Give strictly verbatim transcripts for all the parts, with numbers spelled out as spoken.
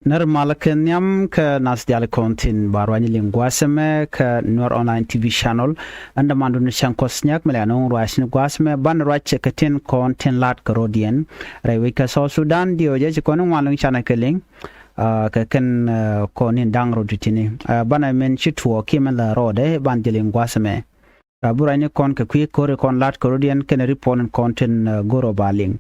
Nɛr mal kɛ nhiam kä nath diaal kɔn thi̱n ba ruac ni liŋ gua̱a̱th ɛmɛ kä Nuer Online T V channel. Ɛn dämandu ni cäŋ Kuɔth Nyak mi lɛ nööŋ ruac ni gua̱a̱th ɛmɛ banɛ ruac kɛ tin kɔn tin la̱t kɛ rɔ̱diɛn rɛy wec kä South Sudan. Diɛw jɛ ci kɔn in ŋuan luŋ canɛ kɛ liŋ kɛ kɛn kɔn in da̱ŋ rɔ̱ ti ti̱ni banɛ min ci tuɔɔk kiɛ min la rɔɔdɛ ban jɛ liŋ gua̱a̱th ɛmɛ. Bi ruacni kɔn kɛ kui̱ ko̱ri kɔn la̱t kɛ rɔ̱diɛn kɛnɛ ripɔt in kɔn tin go̱r ɔ ba liŋ.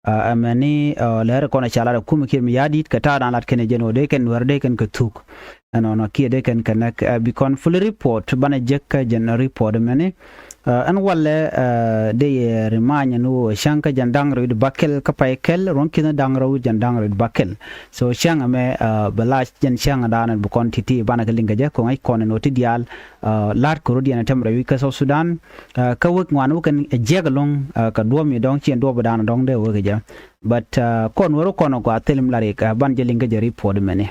Ɛmɛni lɛri kɔn ɛ ca lat ɛ kumɛ kiɛ mi ya̱di̱t kɛ ta̱a̱ da̱a̱n lat kɛnɛ jɛn ɣöö dee kɛn Nuɛr dee kɛn kɛ thuk. Ɛnɔnɔ kiɛ dee kɛn kɛ näk bi kɔn fuli ripɔt banɛ jek kä jɛn ripɔt ɛmɛni. Ɛn walɛ dee yɛ rimany ɛn ɣöö cäŋ kä jɛn da̱ŋ rɛw wi̱cdɛ bäkɛl kä pay kɛl ruɔ̱n ki̱n da̱ŋ rɛw wi̱c jɛn da̱ŋ rɛw wi̱cdɛ bäkɛl. So cäŋ ɛmɛ bɛ la jɛn cäŋ da̱a̱n ɛn bi kɔn ti̱ti̱ banɛ kɛ liŋ kɛ jɛ kɛ ŋäc kɔn ɛn ɣöö ti diaal la̱t kɛ rɔ̱diɛn ɛ tɛm rɛy wi̱c kä South Sudan. Kä wek ŋuan wek kɛn ɛ jiɛk ɛlɔ̱ŋ kɛ duɔ̱ɔ̱p mi dɔ̱ŋ ci ɛn duɔ̱ɔ̱p ɛ da̱a̱n ɛ dɔ̱ŋ dee wek ɛ jɛ. But kɔn wä rɔ kɔn ɛ gɔaa thil mi la rik ban jɛ liŋ kä jɛ ripɔt mɛni.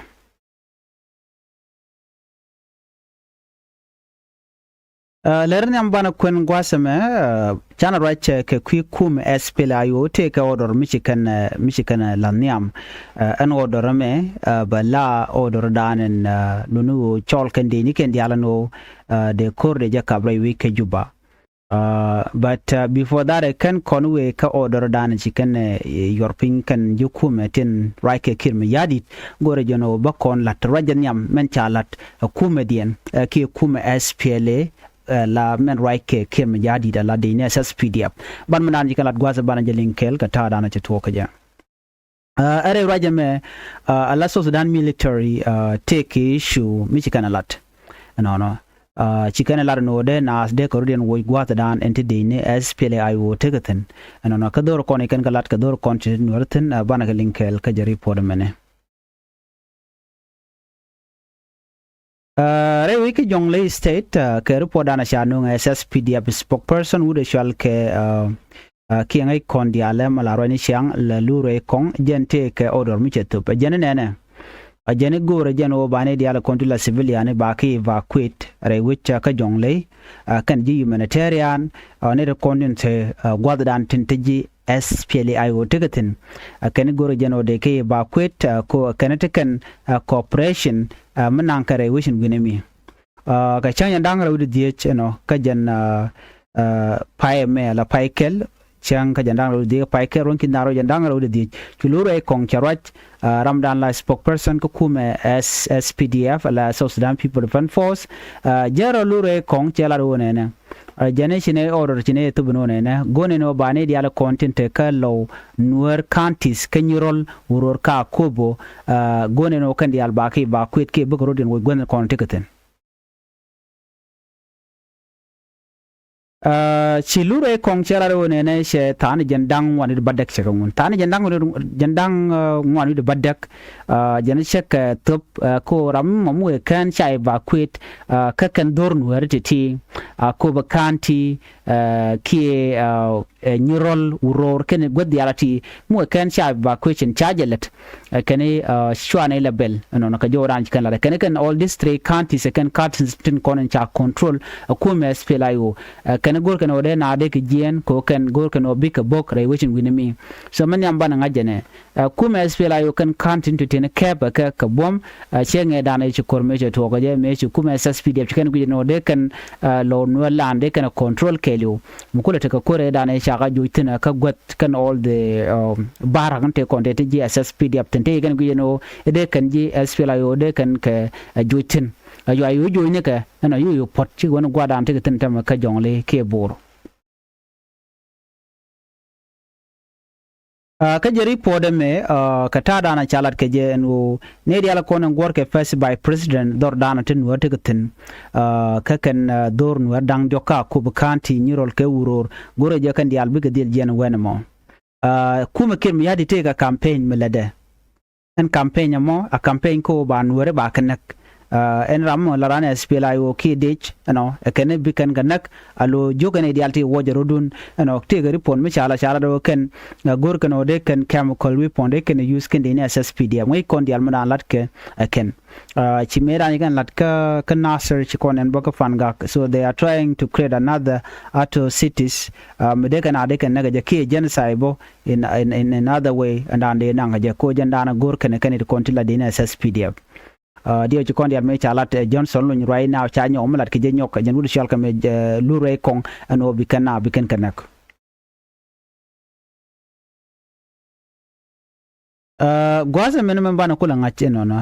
Lɛr nhiam banɛ kuɛn gua̱a̱th ɛmɛ canɛ ruac kɛ kui̱ kumɛ S P L A I O tëë kɛ order mi ci kɛn mi ci kɛn la̱th nhiam. Ɛn order ɛmɛ bɛ la order da̱a̱n ɛn luni ɣöö cɔl kɛn dee ni kɛn diaal ɛn ɣöö dee ko̱r dee jɛ kap rɛy wi̱c kɛ Juba. But before that ɛ kɛn kɔn wëë kä order da̱a̱n ci kɛn yuɔr piny kɛn ji̱ kumɛ tin ruac kɛ Kiir mi ya̱di̱t go̱rɛ jɛn ɣöö bä kɔn la̱t ruac jɛ nhiam mɛn ca la̱t ɛ kumɛ diɛn kiɛ kumɛ S P L A la mɛn ruac kɛ Kiir mi ya̱di̱t ala dee ni S S P D F. Ban mi naan ci kɛn la̱t gua̱th ɛ banɛ jɛ liŋ kɛɛl kɛ ta̱a̱ da̱a̱n ci tuɔɔk kɛ jɛ. Ɛ rɛy ruac ɛmɛ ala South Sudan military tëëkɛ issue mi ci kɛn ɛ la̱t. Ɛnɔnɔ ci kɛn ɛ la̱t ɛn ɣöö dee naath dee kɛ rɔ̱diɛn woc gua̱a̱th da̱a̱n ɛn ti dec ni S P L A I O tekɛ thi̱n. Ɛnɔnɔ kä dho̱r kɔn i̱ kɛn kɛ la̱t kɛ dho̱r kɔn ci Nuɛr thi̱n banɛ kɛ liŋ kɛɛl kä jɛ ripɔt ɛmɛni. Rɛy wi̱c kä Jonglei State kɛ ripɔt dan a ca nuŋ S S P D F spokesperson wut ɛ cual kɛ kiɛŋ i̱ kɔn diaal ɛmɛ la ruacni ciaŋ la lu ruɛy kɔŋ jɛn tëë kɛ order mi cɛ thöp ɛ jɛn i̱ nɛnɛ. Ɛ jɛn i̱ go̱o̱rɛ jɛn ɣöö banɛ diaal kɔn ti la civilian i̱ ba ki evacuate rɛy wi̱c kä Jonglei kɛn ji̱ humanitarian ɛ ni ti kɔn tin te gua̱thdan tin te ji̱ S P L A I O tekɛ thi̱n. Kɛn i̱ go̱rɛ jɛn ɔ dee kɛ evacuate ko kɛn i̱ ti kɛn cooperation mi naŋ kɛ rɛy wecin wi̱nɛ mi. Kɛ cäŋ jɛn da̱ŋ rɛw wi̱cdɛ dhieec ɛnɔ kä jɛn pay ɛmɛ ala pay kɛl. Cäŋ kä jɛn da̱ŋ rɛw wi̱cdɛ dhieec pay kɛl ruɔ̱n ki̱n da̱ŋ rɛw jɛn da̱ŋ rɛw wi̱cdɛ dhieec cu lo̱r rɛy kɔŋ cɛ ruac. Ram dan la spokesperson kä kumɛ S S P D F ala South Sudan People Defense Force. Jɛn rɔ lo̱r rɛy kɔŋ cɛ lat wä nɛnɛ. Jɛn i̱ ci nɛ order ci nɛ thop in wä nɛnɛ go̱n in wä ba ni diaal kɔn tin te kä Lɔw Nuäär counties kä Nyirol Uror kä Akobo. Go̱n in wä kɛn diaal ba ki ba kuet kiɛ bäkɛ rɔ̱diɛn wä guänh kɔn tekɛ thi̱n. Ci lurɛ kɔŋ cɛ lar wä nɛnɛ cɛ tha̱a̱n jɛn da̱ŋ ŋuan wi̱cdɛ bädäk cɛ kɛ ŋun tha̱a̱n jɛn da̱ŋ ŋuan wi̱cdɛ bädäk. Jɛn cɛ kɛ thop ko ram mɔ mi wëë kɛn ca evacuate kä kɛn dho̱r Nuäär ti̱ti̱ Akobo county kiɛ Nyirol Uror kɛn guäth diaal a ti mi wëë kɛn ca evacuation ca jɛ lät. Kɛn cuanɛ lɛ bɛl ɛnɔnɔ kɛ jɔwdan ci kɛn lat kɛn kɛn all these three counties kɛn counties tin kɔn in ca control. Kumɛ S P L A I O kɛn go̱r kɛn ɔ dee na dee kɛ jiɛɛn ko kɛn go̱r kɛn ɔ bikɛ bok rɛy wecin wi̱ni mi. So mɛ nhiam banɛ ŋa̱c jɛnɛ. Kumɛ S P L A I O kɛn county tin ti tin kɛɛpɛ kɛ kɛ buɔ̱m. Cɛ ŋɛ danɛ ci kor mëë cɛ tuɔɔk kɛ jɛ mëë ci kumɛ S S P D F ci kɛn guic ɛn ɔ dee kɛn Lɔw Nuäär land dee kɛn control kɛɛliw. Mi kulɛ tekɛ ko̱rɛ danɛ cakɛ joc thi̱n kä guäth kɛn all the barak ni tëë kɔn tëë ti ji̱ S S P D F thi̱n tëë kɛn guic ɛn ɣöö i̱ dee kɛn ji̱ S P L A I O dee kɛn kɛ joc thi̱n. Ɛ juac yo̱o̱ joc nikɛ ɛn ɔ yo̱o̱ yo̱o̱ puɔ̱t cikɛ wän gua̱a̱r dan tekɛ thi̱n tämɛ kä Jɔŋli kiɛ Bo̱o̱r. Kä jɛ ripot ɛmɛ kɛ ta̱a̱ dan a ca lat kɛ jɛ ɛn ɣöö nɛy diaal kɔn ɛn guɔ̱rkɛ first vice president dhɔr dan a te Nuäär tekɛ thi̱n. Kä kɛn dho̱r Nuäär da̱ŋ diɔ̱k kä Akobo county Nyirol kɛ Uror go̱rɛ jɛ kɛn diaal bikɛ dhil jiɛn wɛn ɛmɔ. Kumɛ Kiir mi ya̱t i̱ tëëkɛ campaign mi lätdɛ. Ɛn campaign ɛmɔ a campaign kä ɣöö ba Nuääri ba kɛ näk. Ɛn ram mɔ la ran ɛ S P L A I O kiɛ dec ɛnɔ ɛ kɛn bi kɛn kɛ näk. A lo jiök kɛn i̱ diaal ti wuɔcɛ rɔ̱dun ɛnɔ tëëkɛ report mi ca la ca la dɔ̱ kɛn go̱r kɛn ɣöö dee kɛn chemical weapon dee kɛn use kɛn dee ni S S P D F ŋäc kɔn diaal mi daan latkɛ ɛ kɛn. Ci mëë daan ci kɛn lat kä kä Nasir ci kɔn ɛn bä kä Pangak, so they are trying to create another atrocities. Mi dee kɛn a dee kɛn näk ɛ jɛ kiɛ genocide bä in in in another way ɛn daan dee naŋ ɛ jɛ ko jɛn daan go̱r kɛn kɛn it kɔn ti la dee ni S S P D F. Diɛw ci kɔn dial mëë ca lat ɛ Johnson Luny ruac now ca nyɔk mi lat kɛ jɛ nyɔk ɛ jɛn wut cɔal kɛ mëë lur ruac kɔŋ ɛn ɣöö bi kɛn na bi kɛn kɛ näk. Gua̱a̱th ɛmɛn mɛn banɛ kulɛ ŋa̱c ɛnɔnɔ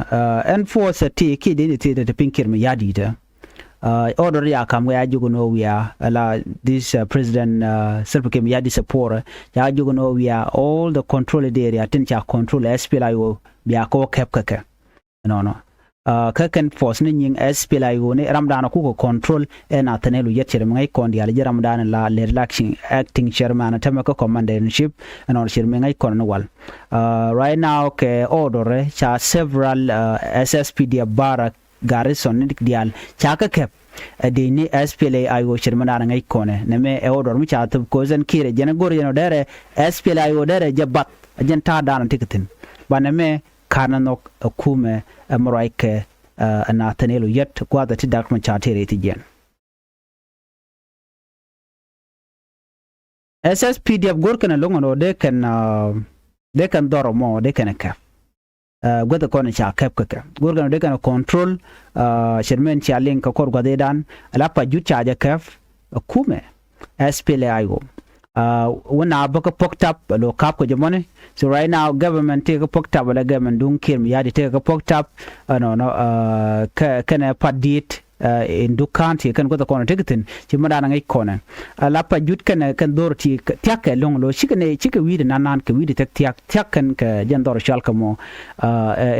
ɛn force ti kiɛ dee ni ti ti piny kiɛr mi ya̱di̱t ɛ. Order ya kam kɛ ya jiök ɛn ɣöö wiaa ɛla this president Salva Kiir mi ya̱di̱t support ɛ ca jiök ɛn ɣöö wiaa all the control area tin ca control ɛ S P L A I O bia kɛ wä kɛp kɛ kɛ. Ɛnɔnɔ kä kɛn force ni nyiŋ S P L A I O ni ramdan kukɛ control ɛ Nathaniel Oyet cir mi ŋäc kɔn diaal ji̱ ramdan la lɛt la acting chairman tämɛ kä commander in chief. Ɛnɔnɔ cir mi ŋäc kɔn ni wal. Right now kɛ order ca several S S P D F barrack garrison ni diaal ca kä kɛp. Ɛ dee ni S P L A I O cir mi dan ŋäc kɔnɛ nɛmɛ ɛ order mi ca thop koc ɛn kiɛrɛ jɛn ɛ go̱r jɛn ɔ dɛrɛ S P L A I O dɛrɛ jɛ bath. Ɛ jɛn ta̱a̱ dan ɔ ti kɛ thi̱n banɛ mɛ ka̱n ɛ nhɔk ɛ kumɛ ɛ mi ruac kɛ ɛ Nathaniel Oyet gua̱a̱th ɛ ti dak mi ca tëë rɛy thi jiɛn. S S P D F go̱r kɛn ɛ lo̱ŋ ɛn ɣöö dee kɛn dee kɛn dhɔr ɛmɔ dee kɛn ɛ kɛp. Guäth ɛ kɔn ɛ ca kɛp kɛ kɛ go̱r kɛn ɛ dee kɛn ɛ control. Cɛt mɛn cia liŋ kɛ kɔr gua̱th ëëdan ɛ la pa jut ca jɛ kɛp ɛ kumɛ. S P L A I O wä na bä kä Pok Tap ɛ lo̱ kap kɛ jɛ mɔni. So right now government tëë kä Pok Tap ɛ la government duŋ kiɛr mi ya̱di tëë kä Pok Tap. Ɛnɔnɔ kɛ kɛnɛ pat di̱i̱t in duk ka̱n ti kɛn guäth ɛ kɔn ɛ tekɛ thi̱n ci mi dan ɛ ŋäc kɔnɛ. Ɛ la pa jut kɛnɛ kɛn dho̱r ti thia̱k kɛ lo̱ŋ lo̱ cikɛ nɛ cikɛ wi̱i̱dɛ nan nan kɛ wi̱i̱dɛ thia̱k thia̱k thia̱k kɛn kɛ jɛn dhɔr cual kɛ mɔ.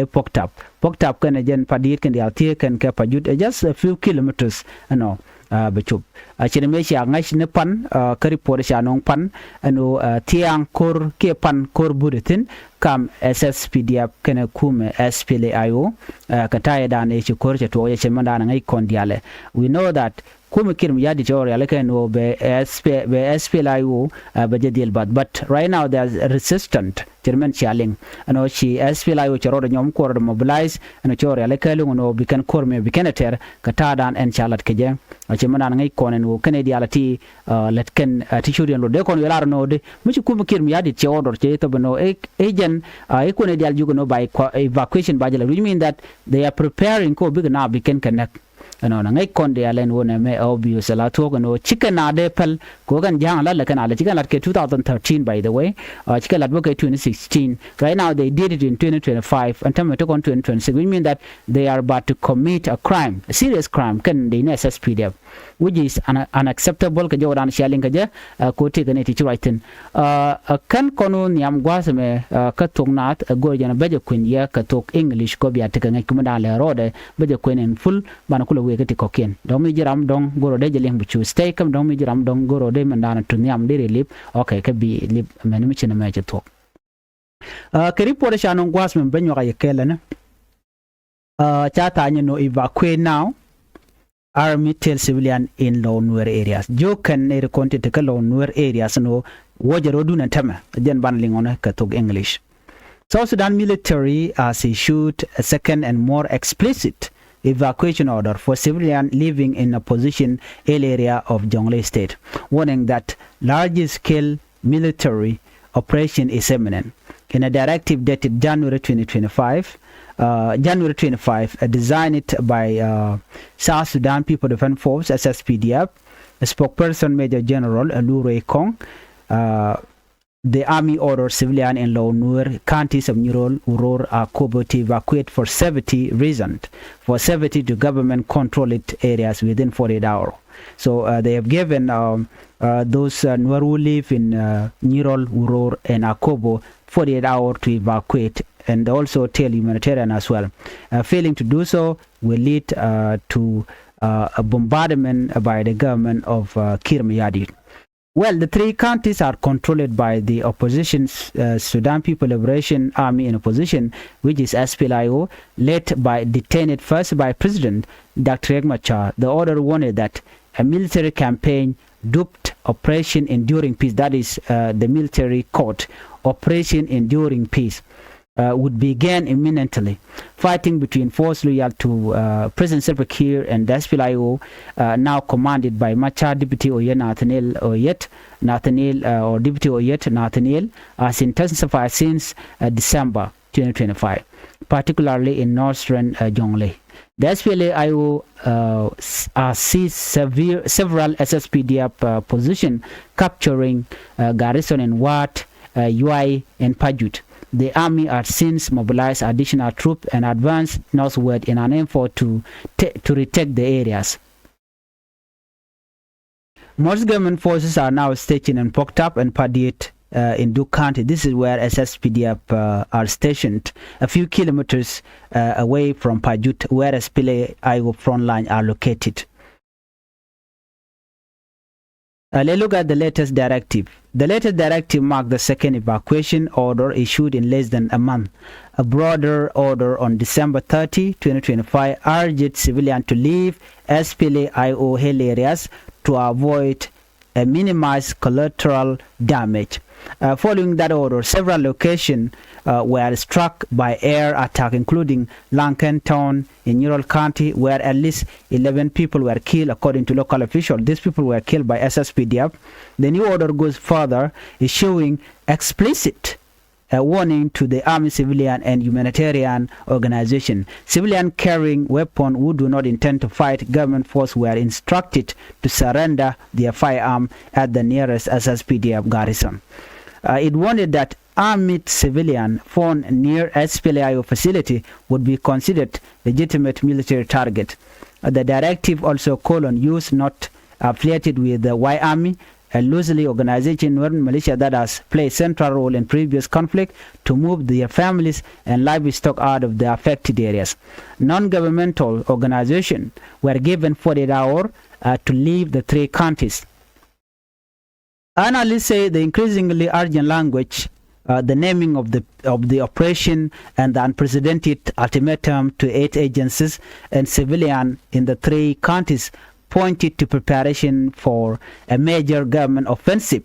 Ɛ Pok Tap Pok Tap kɛnɛ jɛn pa di̱i̱t kɛn diaal thiee kɛn kɛ pa jut ɛ just a few kilometers ɛnɔ. Bɛ cop a cin mëë cia ŋäc ni pan kä report ca no̱o̱ŋ pan ɛn ɣöö thia̱a̱ŋ ko̱r kiɛ pan ko̱r but ɛ thi̱n. Kam S S P D F kɛnɛ kumɛ S P L A I O kɛ ta̱yɛ dan ëë ci ko̱r cɛ tuɔɔk jɛ cɛ mɛn dan ŋäc kɔn diaalɛ. We know that kumɛ kiɛr mi ya̱di̱t cɛ ɣöö rialikä ɛn ɣöö bɛ S P, bɛ S P L A I O bɛ jɛ dhil bath, but right now they are resistant. Cɛ mɛn cia liŋ ɛn ɣöö ci S P L A I O cɛ rɔɔdɛ nyɔm kuɔrɛ mobilize ɛn ɣöö cɛ ɣöö rialikä lo̱ŋ ɛn ɣöö bi kɛn ko̱r mi bi kɛn ɛ tɛr kɛ ta̱a̱ dan ɛn ca lat kɛ jɛ. Cɛ mɛn dan ŋäc kɔn ɛn ɣöö kɛnɛ diaal ti lät kɛn ti ciöt yɛn lot dee kɔn yɛ lar nɔ dee mi ci kumɛ kiɛr mi ya̱di̱t cɛ order cɛ thop nɔ ɛ jɛn. Ɛ kuɔn ɛ diaal jiök nɔ ba evacuation ba jɛ lät, which mean that they are preparing kɔ bikɛ na bi kɛn kɛ näk. Ɛnɔnɔ ŋäc kɔn diaal ɛn wä nɛmɛ ɛ obvious ɛ la thuɔ̱k ɛn wä cikɛ na dee päl kɛ wä kɛn ja̱a̱ŋ lat lɛ kɛn a lɛ cikɛ lat kɛ two thousand thirteen, by the way. Cikɛ lat bä kɛ twenty sixteen. Right now they did it in twenty twenty-five ɛn tämɛ ti kɔn twenty twenty-six, which mean that they are about to commit a crime, a serious crime kɛn dee ni S S P D F. Which is unacceptable kɛ jɔwdan cia liŋ kɛ jɛ. Ko tëëkɛ ni ti ci ruac thi̱n. Kän kɔn wä nhiam gua̱a̱th ɛmɛ kä thok naath ɛ go̱r jɛn bä jɛ kuën yɛ kɛ thok English kɔ bia tekɛ ŋäc kumɛ da̱a̱n lɛ rɔɔdɛ bä jɛ kuën in full. Banɛ kulɛ wëë kä ti kɔ̱kiɛn dɔ̱ŋ mi ji̱ ram dɔ̱ŋ go̱r rɔɔdɛ jɛ liŋ bi cu stay käm dɔ̱ŋ mi ji̱ ram dɔ̱ŋ go̱r rɔɔdɛ mɛn da̱a̱n tuŋ nhiam deri lip. Okay kä bi lip mɛn mi ci nɛmɛ cɛ thuɔ̱k. Kɛ report ca nɔŋ gua̱a̱th mɛ bä nyuak a yɛ kɛɛl ɛnɛ. Ca tha̱a̱ny ni nɔ evacuate now. Army tell civilian in Low Nuer areas. Jiök kɛn ɛ ri kɔn ti ti kä Low Nuer areas ni wä jɛ rɔdun ɛn tämɛ jɛn ban liŋ ɔnɛ kɛ thok English. South Sudan military has issued a second and more explicit evacuation order for civilian living in opposition hill area of Jonglei State, warning that large-scale military operation is imminent. In a directive dated January twenty twenty-five, uh, January twenty-five, uh, designed by uh, South Sudan People Defense Force, S S P D F, spokesperson Major General Lurey Kong, uh, the army ordered civilian in Low Nuer counties of Nirol, Uror, Akobo to evacuate for safety reasons, for safety to government controlled areas within forty-eight hours. So uh, they have given um, uh, those uh, Nuer who live in uh, Nirol, Uror, and Akobo forty-eight hours to evacuate and also tell humanitarian as well. Uh, failing to do so will lead uh, to uh, a bombardment by the government of uh, Kiir Mayardit. Well, the three counties are controlled by the opposition, uh, Sudan People Liberation Army in opposition, which is S P L I O, led by, detained first by President Doctor Riek Machar. The order warned that a military campaign dubbed Operation Enduring Peace, that is, uh, the military code, Operation Enduring Peace, uh, would begin imminently. Fighting between forces loyal to, uh, President Salva Kiir and the S P L I O, uh, now commanded by Machar Deputy Oyet Nathaniel Oyet, Nathaniel, uh, or Deputy Oyet Nathaniel, has intensified since, uh, December twenty twenty-five, particularly in northern, uh, Jonglei. The S P L A I O, uh, s-, has seized severe, several S S P D F, uh, position, capturing, uh, garrison in Wau, uh, Yuai, and Pajut. The army has since mobilized additional troops and advanced northward in an effort to ta-, to retake the areas. Most government forces are now stationed in Pok Tap and Padiet, uh, in Duk County. This is where S S P D F, uh, are stationed, a few kilometers, uh, away from Pajut, where S P L A I O frontline are located. Uh, let's look at the latest directive. The latest directive marked the second evacuation order issued in less than a month. A broader order on December thirty, twenty twenty-five, urged civilians to leave S P L A I O held areas to avoid and minimize collateral damage. Uh, following that order, several locations, uh, were struck by air attack, including Lankan town in Nyirol County, where at least eleven people were killed, according to local officials. These people were killed by S S P D F. The new order goes further, issuing explicit a warning to the army, civilian, and humanitarian organization. Civilian carrying weapon who do not intend to fight government force were instructed to surrender their firearm at the nearest S S P D F garrison. Uh, it warned that armed civilian found near S P L A I O facility would be considered legitimate military target. Uh, the directive also called on youth not affiliated with the White Army, a loosely organization Nuer militia that has played central role in previous conflict, to move their families and livestock out of the affected areas. Non-governmental organizations were given forty-eight hours, uh, to leave the three counties. Analysts say the increasingly urgent language, uh, the naming of the, of the operation, and the unprecedented ultimatum to aid agencies and civilian in the three counties pointed to preparation for a major government offensive.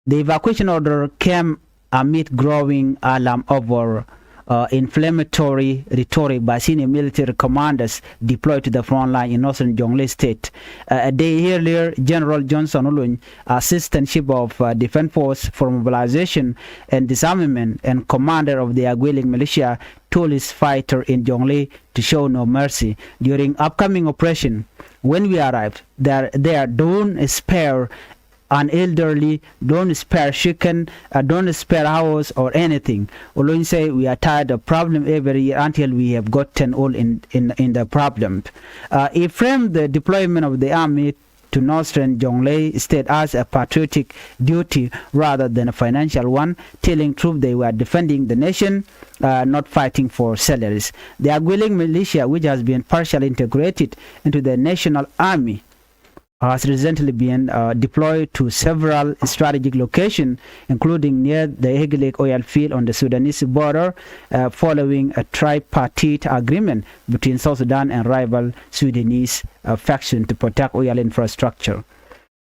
The evacuation order came amid growing alarm over, uh, inflammatory rhetoric by senior military commanders deployed to the front line in northern Jonglei State. Uh, a day earlier, General Johnson Olony, Assistant Chief of, uh, Defense Force for Mobilization and Disarmament and commander of the Agwelek militia, told his fighter in Jonglei to show no mercy during upcoming operation. When we arrive there, there, don't spare an elderly, don't spare chicken, uh, don't spare house or anything. Olony say, "We are tired of problem every year until we have gotten all in, in, in the problem." Uh, he framed the deployment of the army to northern Jonglei State as a patriotic duty rather than a financial one, telling troops they were defending the nation, uh, not fighting for salaries. The Agwelek militia, which has been partially integrated into the national army, has recently been, uh, deployed to several strategic locations, including near the Heglig oil field on the Sudanese border, uh, following a tripartite agreement between South Sudan and rival Sudanese, uh, faction to protect oil infrastructure.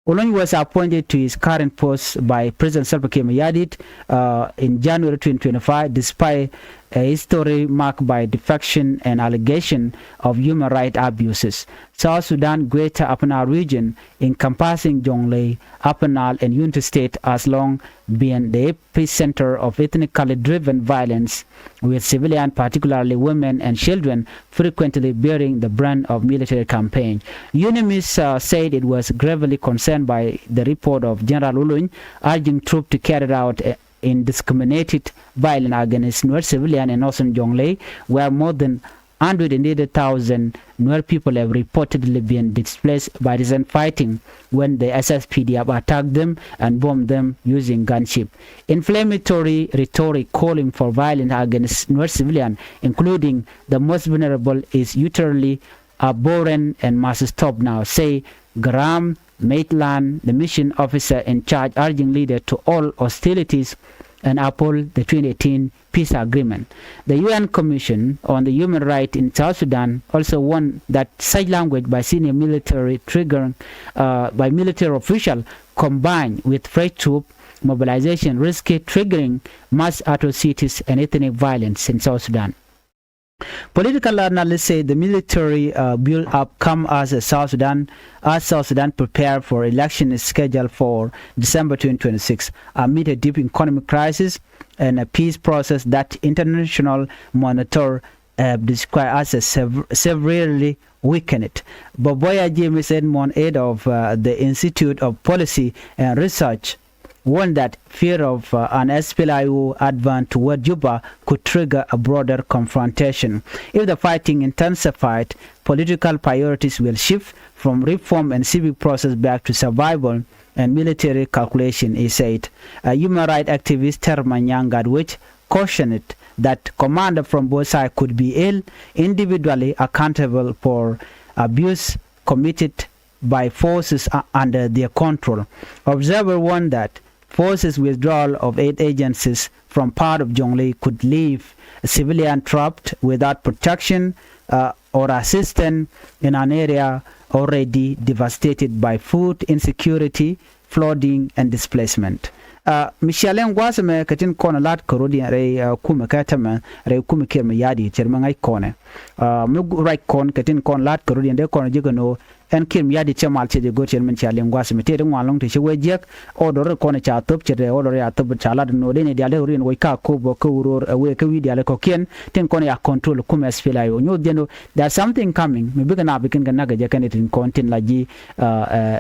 Olony was appointed to his current post by President Salva Kiir Mayardit, uh, in January twenty twenty-five, despite a history marked by defection and allegation of human rights abuses. South Sudan Greater Upper Nile region, encompassing Jonglei, Upper Nile, and Unity State, has long been the epicenter of ethnically driven violence, with civilians, particularly women and children, frequently bearing the brunt of military campaign. UNMISS, uh, said it was gravely concerned by the report of General Olony urging troops to carry out, uh, indiscriminated violence against Nuer civilian in northern Jonglei, where more than hundred and eighty thousand Nuer people have reportedly been displaced by recent fighting when the S S P D F attacked them and bombed them using gunship. Inflammatory rhetoric calling for violence against Nuer civilian, including the most vulnerable, is utterly abhorrent and must stop now, say Graham Maitland, the mission officer in charge, urging leaders to halt hostilities and uphold the twenty eighteen peace agreement. The U N Commission on the Human Rights in South Sudan also warned that such language by senior military triggering, uh, by military official combined with fresh troop mobilization risk triggering mass atrocities and ethnic violence in South Sudan. Political analysts say the military, uh, build-up come as a South Sudan, as South Sudan prepare for election is scheduled for December twenty twenty-six, amid a deep economic crisis and a peace process that international monitor, uh, describe as a sev-, severely weakened. Boboya James Edmond, head of, uh, the Institute of Policy and Research, warned that fear of, uh, an S P L A I O advance toward Juba could trigger a broader confrontation. If the fighting intensified, political priorities will shift from reform and civic process back to survival and military calculation, he said. A human rights activist, Ter Manyang Gatwech, cautioned that commanders from both sides could be held individually accountable for abuse committed by forces, uh, under their control. Observers warn that forces withdrawal of aid agencies from part of Jonglei could leave civilian trapped without protection, uh, or assistance in an area already devastated by food insecurity, flooding and displacement. Uh, mi cia liŋ gua̱a̱th ɛmɛ kɛ tin kɔn la̱t kärɔ̱diɛn rɛy, uh, kumɛ kɛ tɛmɛ rɛy kumɛ Kiir Mayardit cɛ mɛ ŋa̱c kɔnɛ. Uh, mi ruac kɔn kɛ tin kɔn la̱t kärɔ̱diɛn dee kɔn ji̱ kɛ no̱o̱ ɛn Kiir Mayardit cɛ mal cɛ jɛ go̱r cɛ mɛn cia liŋ gua̱a̱th ɛmɛ tëë ti ŋuan lɔ̱ŋ ti cɛ wee jiɛk. Order kɔn ca thop cɛ rɛy order ca thop ca lat no̱o̱ dee ni diaal dee rin wec ka kop bä kä wuror ɛ wee kä wi̱i̱ diaal kɔ̱kiɛn tin kɔn ya control kumɛ S P L A I O nyoth jɛ no̱o̱. There's something coming mi bikɛ na bikin kɛ nak kɛ jɛ kɛn tin kɔn tin la ji̱, uh, uh,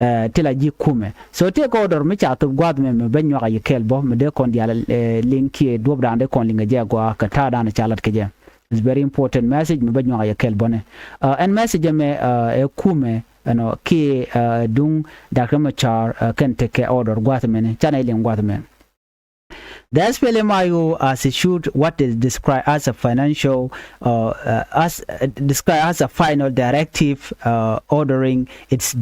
eh, ti la ji̱ kumɛ. So tëë kɛ order mi ca thop gua̱a̱th mɛ mi ben nyuak a yi kɛɛl bä mi dee kɔn diaal, eh, liŋ kiɛ duɔ̱p da̱a̱n dee kɔn liŋ kɛ jɛ a gɔaa kɛ ta̱a̱ da̱a̱n ca lat kɛ jɛ. It's very important message mi ben nyuak a yi kɛɛl bä nɛ. Uh, ɛn message ɛmɛ, uh, ɛ kumɛ ɛnɔ kiɛ, uh, duŋ Doctor Machar, uh, kɛn tekɛ order gua̱a̱th mɛ ni canɛ liŋ gua̱a̱th mɛ. The S P L M I O has issued what is described as a financial, uh, uh, as, uh, described as a final directive, uh, ordering its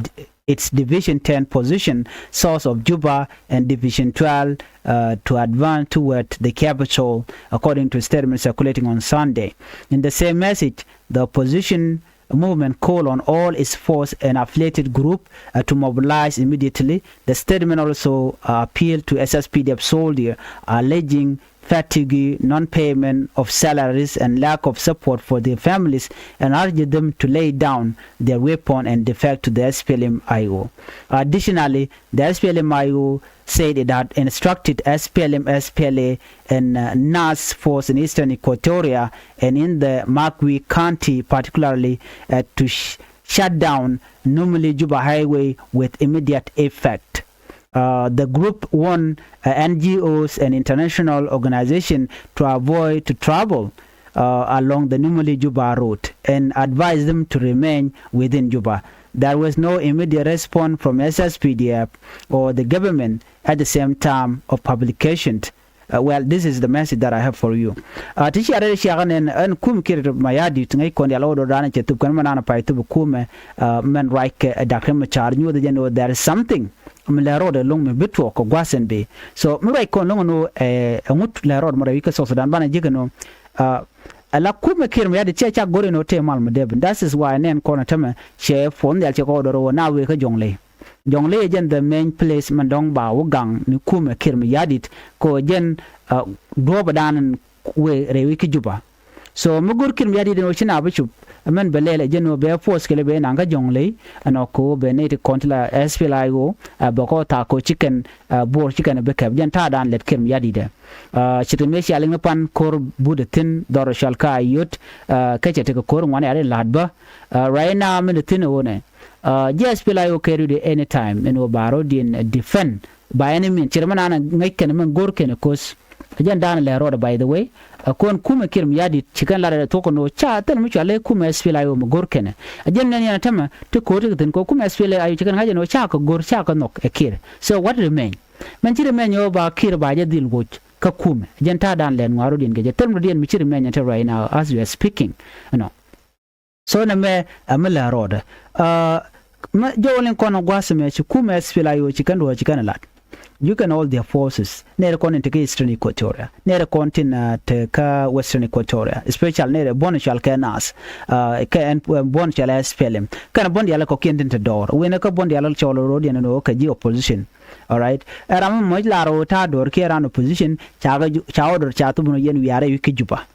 its Division ten position south of Juba and Division twelve, uh, to advance toward the capital, according to a statement circulating on Sunday. In the same message, the opposition movement call on all its force and affiliated group, uh, to mobilize immediately. The statement also, uh, appealed to S S P D F soldier, alleging fatigue, non-payment of salaries, and lack of support for their families, and urged them to lay down their weapon and defect to the S P L M I O. Additionally, the S P L M I O said it had instructed S P L M, S P L A, and, uh, Nas force in eastern Equatoria and in the Magwi County, particularly, uh, to sh- shut down Numili Juba Highway with immediate effect. Uh, the group warned, uh, N G Os and international organizations to avoid to travel, uh, along the Numili Juba road and advised them to remain within Juba. There was no immediate response from S S P D F or the government at the same time of publication. Uh, well, this is the message that I have for you. Uh, ti cia rɛl ciakä nɛn ɛn kum Kiir Mayardit ŋäc kɔn dial ɣöö do̱r da̱a̱n cɛ thup kɛn mɛ naan pay thup kumɛ, uh, mɛn ruac kɛ, uh, Doctor Machar nyuɔth jɛ ni ɣöö there is something mi lɛ rɔɔdɛ lo̱ŋ mi bi tuɔɔk kɛ gua̱th ɛn bi. So mi ruac kɔn lo̱ŋ ni ɣöö, eh, ɛŋut lɛ rɔɔd mi rɛy wi̱c kä South Sudan banɛ ji̱ kɛ ni ɣöö, uh, ala kumɛ Kiir Mayardit cɛ cak go̱r in ɣöö tëë mal mi dee bin. That is why nɛn kɔn ɛ tämɛ cɛ puɔ̱n dhial cɛ kɔɔdɔr ɣöö na wëë kä Jɔŋley. Jɔŋley ɛ jɛn the main place mɛn dɔ̱ŋ ba wä gaŋ ni kumɛ Kiir Mayardit kɛ ɣöö jɛn, uh, duɔ̱ɔ̱pɛ da̱a̱n in wëë rɛy wi̱c kä Juba. So mi go̱r Kiir Mayardit ɛn ɣöö ci na bi cup ɛmɛn bɛ lɛl ɛ jɛn ɣöö bɛ force kɛlɛ bɛ naŋ kä Jɔŋley ɛn ɣöö kɛ ɣöö bɛ nɛy ti kɔn ti la S P L A I O, uh, bɛ kɔ thaak kɛ ɣöö ci kɛn, uh, Bor ci kɛn bi kɛp jɛn ta̱a̱ da̱a̱n lɛt Kiir Mayardit ɛ. Uh, ci te mëë cia liŋ ni pan ko̱r but ɛ thi̱n dhɔr cɔal kä Ayod, uh, kä cɛ tekɛ ko̱r ŋuan yar in la̱a̱t bä. Uh, right now min ɛ thi̱n ɛ ɣöö nɛ, uh, ji̱ S P L A I O kɛ ready anytime ɛn ɣöö ba rɔ̱diɛn, uh, defend by any means. Ci rɛ mi naan ŋäc kɛn min go̱r kɛn ɛ ko̱th. Ɛ jɛn da̱a̱n lɛ rɔɔdɛ, by the way. Ɛ kɔn kumɛ Kiir Mayardit ci kɛn lat ɛ thuɔ̱k kɛn ɣöö ca thil mi cɔal ɛ kumɛ S P L A I O mi go̱r kɛn ɛ. Ɛ jɛn nɛn yɛn ɛ tämɛ ti ko̱r ti kɛ thi̱n kɛ ɣöö kumɛ S P L A I O ci kɛn ŋa̱c ɛn ɣöö ca kɛ go̱r ca kɛ nhɔk ɛ Kiir. So what remain? Mɛn ci remain ɣöö ba Kiir ba jɛ dhil woc kä kumɛ. Jɛn ta̱a̱ da̱a̱n lɛn ŋuan rɔ̱diɛn kɛ jɛ thil mi rɔ̱diɛn mi ci remain ɛ te right now as we are speaking. You know. So nɛ mɛ ɛ mi lɛ rɔɔdɛ. Uh, Mɛ jɔwä liŋ kɔn gua̱a̱th mɛ ci kumɛ S P L A I O ci kɛn duɔ̱ɔ̱r ci kɛn lat. You can all their forces. Nɛrɛ kɔn in te kä Eastern Equatoria. Nɛrɛ kɔn tin te kä Western Equatoria. Especially nɛrɛ buɔ̱n cual kɛ nath. Kɛ ɛn buɔ̱n cual S P L M. Kɛn buɔ̱n dial kɔkiɛn tin te dɔɔr. Wen kä buɔ̱n dial cɔl road yɛn ni wä kɛ ji̱ opposition. All right. Ɛ ram mɔc lar wä ta̱a̱ dɔɔr kiɛ ran opposition ca wä dɔɔr ca thubun yɛn wiarɛ wi̱c kä Juba.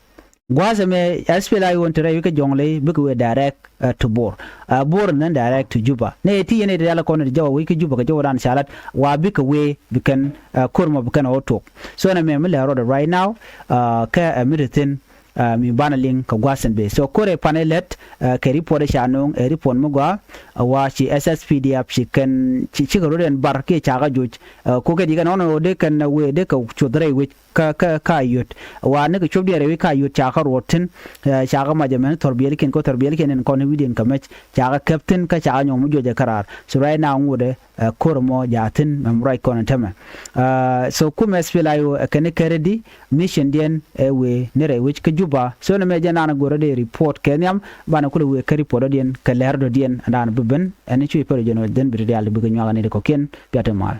Gua̱a̱th ɛmɛ S P L A I O in te rɛy wi̱c kä Jɔŋlei bikɛ wee direct to Bor. Bor and then direct to Juba. Nɛ ti yɛn ɛ ti rial kɔn ti jɔw wi̱c kä Juba kɛ jɔw dan ca lat wa bikɛ wee bi kɛn ko̱r mɔ bi kɛn ɔ tok. So nɛ mɛ mi lɛ rɔɔdɛ right now kɛ ɛ mi ti thin mi banɛ liŋ kɛ gua̱a̱th ɛn bee. So ko̱r ɛ pan ɛ lɛt kɛ report ɛ ca no̱o̱ŋ ɛ report mi gɔaa wa ci S S P D F ci kɛn ci cikɛ rɔɔdɛ ɛn bar kiɛ ca kɛ joc. Ko̱r kɛ di kɛn ɔn ɔ dee kɛn wee dee kɛ cuoth rɛy wi̱c. Kä kä ka yot wa ni kɛ cop diɛɛr wi̱c ka yot ca kä ruɔt thi̱n. Ca kä mac ɛmɛn thɔr biɛlikiɛn kä thɔr biɛlikiɛn in kɔn wi̱diɛn kä mɛc ca kä kɛp thi̱n kä ca kä nyɔk mi juɔcɛ kä raar. So right now ŋuudɛ ko̱r mɔ ja thi̱n mɛm ruac kɔn in tämɛ. So kumɛ S P L A I O ɛ kɛn kɛrɛ di mission diɛn ɛ wee ni rɛy wi̱c kä Juba. So ni mɛ jɛ naan go̱rä dee report kɛ nhiam banɛ kulɛ wee kä report dɔ̱diɛn kɛ lɛr dɔ̱diɛn ɛn daan bi ben ɛn cuc pɛr jɛn wec dhen bi ti diaal ti bikɛ nyuak ni ti kɔkiɛn. Pia̱t ti mal.